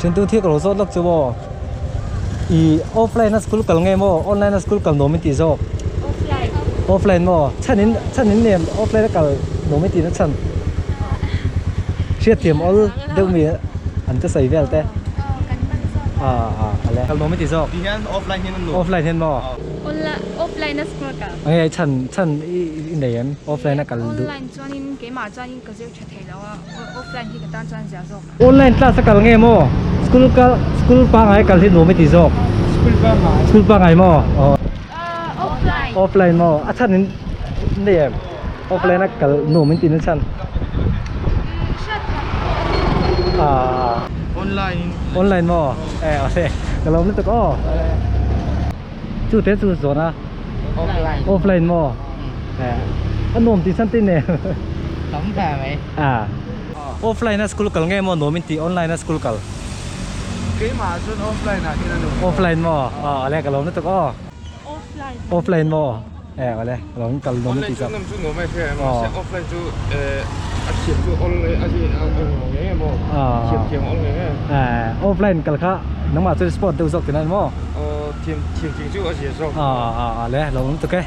Thintu thik lo zawt lawk chu maw i offline a school kal nge maw online a school kal nuam i tih zawk? Offline. Offline maw? Chhan in chhan in nem offline a kal nuam i tihna chhan hriatthiam awl deuh mi an che sawi vel te. Aw kan hman zawk a. A a le. Kal nuam i tih zawk? Ti hian offline hian a nuam. Offline hian maw? Online offline a school kal. Enge chhan chhan i i nei em offline a kal duh? Online chuanin keimah chuanin ka zir tha thei lo a offline hi ka tan chuan zia zawk. Online class a kal nge maw? School kal school pangai kal hi nuam i ti zawk. School pangai. School pangai maw? Aw. Offline. Offline maw? A chhan in nei em? Offline a kal nuam in ti na chhan. Ah. Online in. Online maw? Eh awle. Ka lawm lutuk aw. Chu te chu zawn a. Offline. Offline maw? Eh. A nuam ti chhan tin em? Tam ve mai. Ah. Offline a school kal nge maw nuam in tih online a school kal? Keimah chuan offline ah hian a nuam. Offline maw? Aw ale ka lawm lutuk aw. Offline. Offline maw? Eh ale ka lawm kal nuam in tih chak. Online chu nuam chu nuam ai hria em mahse offline chu eh a thiam chu awl a hi a nuam nge nge maw? Thiam thiam awl nge nge. Eh offline kal kha nangmah chuan sport deuh zawk tina maw? Aw thiam thiam thing chu a zia zawk. Aw ale lawm lutuk e.